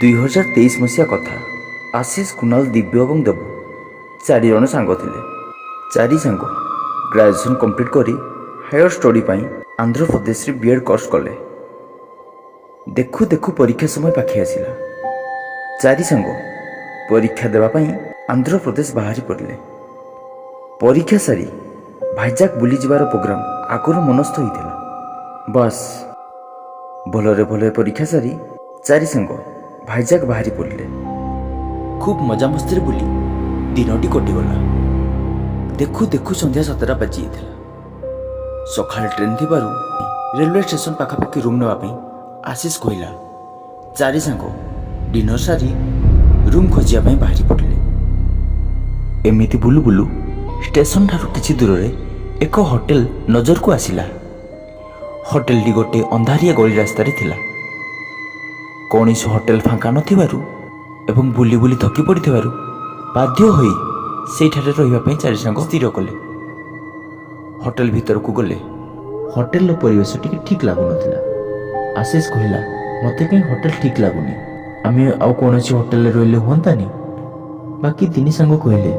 2023 ମସିହା କଥା। ଆଶିଷ, କୁନାଲ, ଦିବ୍ୟ ଏବଂ ଦେବୁ ଚାରିଜଣ ସାଙ୍ଗ ଥିଲେ। ଚାରି ସାଙ୍ଗ ଗ୍ରାଜୁଏସନ୍ କମ୍ପ୍ଲିଟ୍ କରି ହାୟର ଷ୍ଟଡି ପାଇଁ ଆନ୍ଧ୍ରପ୍ରଦେଶରେ ବି ଏଡ଼୍ କୋର୍ସ କଲେ। ଦେଖୁ ଦେଖୁ ପରୀକ୍ଷା ସମୟ ପାଖେଇ ଆସିଲା। ଚାରି ସାଙ୍ଗ ପରୀକ୍ଷା ଦେବା ପାଇଁ ଆନ୍ଧ୍ରପ୍ରଦେଶ ବାହାରି ପଡ଼ିଲେ। ପରୀକ୍ଷା ସାରି ଭାଇଜାକ ବୁଲିଯିବାର ପ୍ରୋଗ୍ରାମ ଆଗରୁ ମନସ୍ଥ ହୋଇଥିଲା। ବାସ୍, ଭଲରେ ଭଲରେ ପରୀକ୍ଷା ସାରି ଚାରି ସାଙ୍ଗ ଭାଇଜାକ ବାହାରି ପଡ଼ିଲେ। ଖୁବ୍ ମଜାମସ୍ତିରେ ବୁଲି ଦିନଟି କଟିଗଲା। ଦେଖୁ ଦେଖୁ ସନ୍ଧ୍ୟା 7ଟା ବାଜିଯାଇଥିଲା। ସକାଳେ ଟ୍ରେନ୍ ଥିବାରୁ ରେଲୱେ ଷ୍ଟେସନ ପାଖାପାଖି ରୁମ୍ ନେବା ପାଇଁ ଆଶିଷ କହିଲା। ଚାରି ସାଙ୍ଗ ଡିନର ସାରି ରୁମ୍ ଖୋଜିବା ପାଇଁ ବାହାରି ପଡ଼ିଲେ। ଏମିତି ବୁଲୁ ବୁଲୁ ଷ୍ଟେସନ ଠାରୁ କିଛି ଦୂରରେ ଏକ ହୋଟେଲ ନଜରକୁ ଆସିଲା। ହୋଟେଲଟି ଗୋଟିଏ ଅନ୍ଧାରିଆ ଗଳି ରାସ୍ତାରେ ଥିଲା। କୌଣସି ହୋଟେଲ ଫାଙ୍କା ନଥିବାରୁ ଏବଂ ବୁଲି ବୁଲି ଥକି ପଡ଼ିଥିବାରୁ ବାଧ୍ୟ ହୋଇ ସେଇଠାରେ ରହିବା ପାଇଁ ଚାରି ସାଙ୍ଗ ସ୍ଥିର କଲେ। ହୋଟେଲ ଭିତରକୁ ଗଲେ। ହୋଟେଲର ପରିବେଶ ଟିକେ ଠିକ୍ ଲାଗୁନଥିଲା। ଆଶିଷ କହିଲା, "ମୋତେ କାହିଁ ହୋଟେଲ ଠିକ୍ ଲାଗୁନି। ଆମେ ଆଉ କୌଣସି ହୋଟେଲରେ ରହିଲେ ହୁଅନ୍ତାନି?" ବାକି ତିନି ସାଙ୍ଗ କହିଲେ,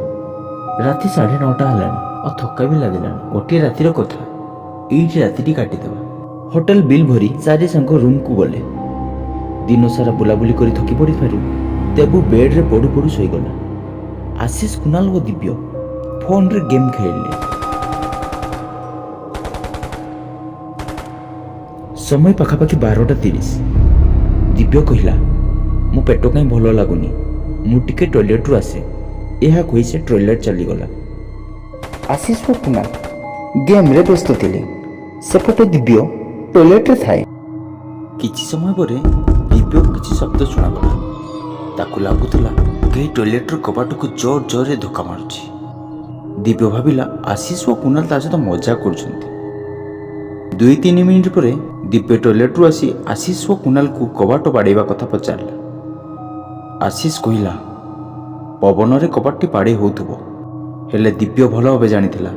"ରାତି 9:30 ହେଲାଣି ଆଉ ଥକ୍କା ବି ଲାଗିଲାଣି। ଗୋଟିଏ ରାତିର କଥା, ଏଇଠି ରାତିଟି କାଟିଦେବା।" ହୋଟେଲ ବିଲ୍ ଭରି ଚାରି ସାଙ୍ଗ ରୁମ୍କୁ ଗଲେ। ଦିନସାରା ବୁଲାବୁଲି କରି ଥକି ପଡ଼ିଥିବାରୁ ଦେବୁ ବେଡ୍ରେ ପଡ଼ୁ ପଡ଼ୁ ଶୋଇଗଲା। ଆଶିଷ, କୁନାଲ ଓ ଦିବ୍ୟ ଫୋନରେ ଗେମ୍ ଖେଳିଲେ। ସମୟ ପାଖାପାଖି 12:30। ଦିବ୍ୟ କହିଲା, "ମୋ ପେଟ କାହିଁ ଭଲ ଲାଗୁନି, ମୁଁ ଟିକେ ଟଏଲେଟରୁ ଆସେ।" ଏହା କହି ସେ ଟଏଲେଟ୍ ଚାଲିଗଲା। ଆଶିଷ ଓ କୁନାଲ ଗେମ୍ରେ ବ୍ୟସ୍ତ ଥିଲେ। ସେପଟେ ଦିବ୍ୟ ଟଏଲେଟରେ ଥାଏ। କିଛି ସମୟ ପରେ ଦିବ୍ୟକୁ କିଛି ଶବ୍ଦ ଶୁଣାଗଲା। ତାକୁ ଲାଗୁଥିଲା କେହି ଟଏଲେଟର କବାଟକୁ ଜୋର ଜୋରରେ ଧକ୍କା ମାରୁଛି। ଦିବ୍ୟ ଭାବିଲା, ଆଶିଷ ଓ କୁନାଲ ତା ସହିତ ମଜା କରୁଛନ୍ତି। 2-3 ମିନିଟ୍ ପରେ ଦିବ୍ୟ ଟଏଲେଟରୁ ଆସି ଆଶିଷ ଓ କୁନାଲକୁ କବାଟ ବାଡ଼େଇବା କଥା ପଚାରିଲା। ଆଶିଷ କହିଲା, "ପବନରେ କବାଟଟି ବାଡ଼େଇ ହେଉଥିବ।" ହେଲେ ଦିବ୍ୟ ଭଲ ଭାବେ ଜାଣିଥିଲା,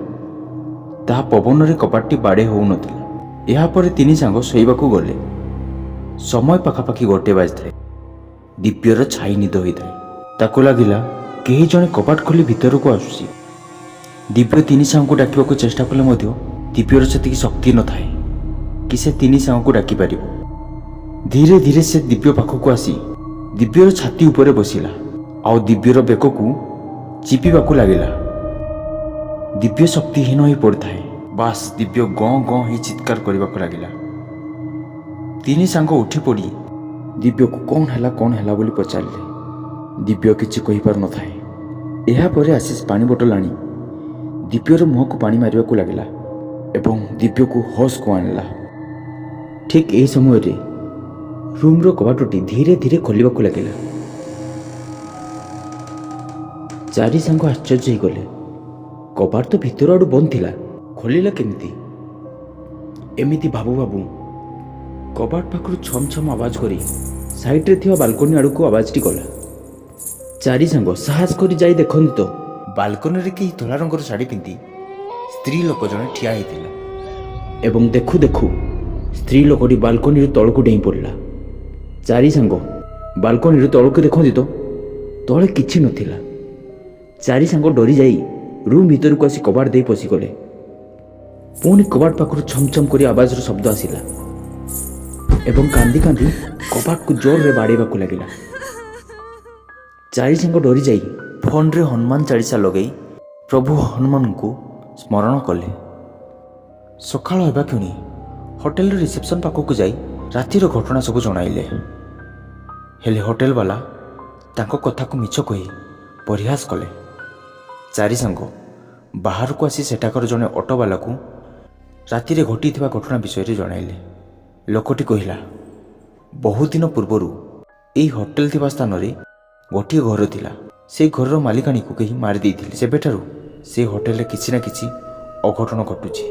ତାହା ପବନରେ କବାଟଟି ବାଡ଼େଇ ହେଉନଥିଲା। ଏହାପରେ ତିନି ସାଙ୍ଗ ଶୋଇବାକୁ ଗଲେ। ସମୟ ପାଖାପାଖି 1 ବାଜିଥାଏ। ଦିବ୍ୟର ଛାଇ ନିଦ ହୋଇଥାଏ। ତାକୁ ଲାଗିଲା କେହି ଜଣେ କବାଟ ଖୋଲି ଭିତରକୁ ଆସୁଛି। ଦିବ୍ୟ ତିନି ସାଙ୍ଗକୁ ଡାକିବାକୁ ଚେଷ୍ଟା କଲେ ମଧ୍ୟ ଦିବ୍ୟର ସେତିକି ଶକ୍ତି ନଥାଏ କି ସେ ତିନି ସାଙ୍ଗକୁ ଡାକିପାରିବ। ଧୀରେ ଧୀରେ ସେ ଦିବ୍ୟ ପାଖକୁ ଆସି ଦିବ୍ୟର ଛାତି ଉପରେ ବସିଲା ଆଉ ଦିବ୍ୟର ବେକକୁ ଚିପିବାକୁ ଲାଗିଲା। ଦିବ୍ୟ ଶକ୍ତିହୀନ ହୋଇ ପଡ଼ିଥାଏ। ବାସ୍, ଦିବ୍ୟ ଗଁ ଗଁ ହେଇ ଚିତ୍କାର କରିବାକୁ ଲାଗିଲା। ତିନି ସାଙ୍ଗ ଉଠି ପଡ଼ି ଦିବ୍ୟକୁ କ'ଣ ହେଲା, କ'ଣ ହେଲା ବୋଲି ପଚାରିଲେ। ଦିବ୍ୟ କିଛି କହିପାରୁନଥାଏ। ଏହାପରେ ଆଶିଷ ପାଣି ବୋଟଲ ଆଣି ଦିବ୍ୟର ମୁହଁକୁ ପାଣି ମାରିବାକୁ ଲାଗିଲା ଏବଂ ଦିବ୍ୟକୁ ହୋସ୍କୁ ଆଣିଲା। ଠିକ୍ ଏହି ସମୟରେ ରୁମ୍ର କବାଟଟି ଧୀରେ ଧୀରେ ଖୋଲିବାକୁ ଲାଗିଲା। ଚାରି ସାଙ୍ଗ ଆଶ୍ଚର୍ଯ୍ୟ ହୋଇଗଲେ। କବାଟ ତ ଭିତର ଆଡ଼ୁ ବନ୍ଦ ଥିଲା, ଖୋଲିଲା କେମିତି? ଏମିତି ଭାବୁ ଭାବୁ କବାଟ ପାଖରୁ ଛମ୍ ଛମ୍ ଆବାଜ କରି ସାଇଡ଼୍ରେ ଥିବା ବାଲକୋନି ଆଡ଼କୁ ଆବାଜଟି ଗଲା। ଚାରି ସାଙ୍ଗ ସାହସ କରି ଯାଇ ଦେଖନ୍ତି ତ ବାଲକୋନିରେ କେହି ଧଳା ରଙ୍ଗର ଶାଢ଼ୀ ପିନ୍ଧି ସ୍ତ୍ରୀ ଲୋକ ଜଣେ ଠିଆ ହେଇଥିଲା ଏବଂ ଦେଖୁ ଦେଖୁ ସ୍ତ୍ରୀ ଲୋକଟି ବାଲକୋନିରୁ ତଳକୁ ଡେଇଁ ପଡ଼ିଲା। ଚାରି ସାଙ୍ଗ ବାଲକୋନିରୁ ତଳକୁ ଦେଖନ୍ତି ତ ତଳେ କିଛି ନଥିଲା। ଚାରି ସାଙ୍ଗ ଡରିଯାଇ ରୁମ୍ ଭିତରକୁ ଆସି କବାଟ ଦେଇ ପଶିଗଲେ। ପୁଣି କବାଟ ପାଖରୁ ଛମ୍ ଛମ୍ କରି ଆବାଜର ଶବ୍ଦ ଆସିଲା ଏବଂ କାନ୍ଦି କାନ୍ଦି କବାଟକୁ ଜୋରରେ ବାଡ଼େଇବାକୁ ଲାଗିଲା। ଚାରି ସାଙ୍ଗ ଡରିଯାଇ ଫୋନରେ ହନୁମାନ ଚାଳିଶା ଲଗାଇ ପ୍ରଭୁ ହନୁମାନଙ୍କୁ ସ୍ମରଣ କଲେ। ସକାଳ ହେବା କ୍ଷଣି ହୋଟେଲର ରିସେପସନ୍ ପାଖକୁ ଯାଇ ରାତିର ଘଟଣା ସବୁ ଜଣାଇଲେ। ହେଲେ ହୋଟେଲବାଲା ତାଙ୍କ କଥାକୁ ମିଛ କହି ପରିହାସ କଲେ। ଚାରି ସାଙ୍ଗ ବାହାରକୁ ଆସି ସେଠାକାର ଜଣେ ଅଟୋବାଲାକୁ ରାତିରେ ଘଟିଥିବା ଘଟଣା ବିଷୟରେ ଜଣାଇଲେ। ଲୋକଟି କହିଲା, ବହୁତ ଦିନ ପୂର୍ବରୁ ଏହି ହୋଟେଲ ଥିବା ସ୍ଥାନରେ ଗୋଟିଏ ଘର ଥିଲା। ସେଇ ଘରର ମାଲିକାଣୀକୁ କେହି ମାରି ଦେଇଥିଲେ। ସେବେଠାରୁ ସେ ହୋଟେଲରେ କିଛି ନା କିଛି ଅଘଟଣ ଘଟୁଛି।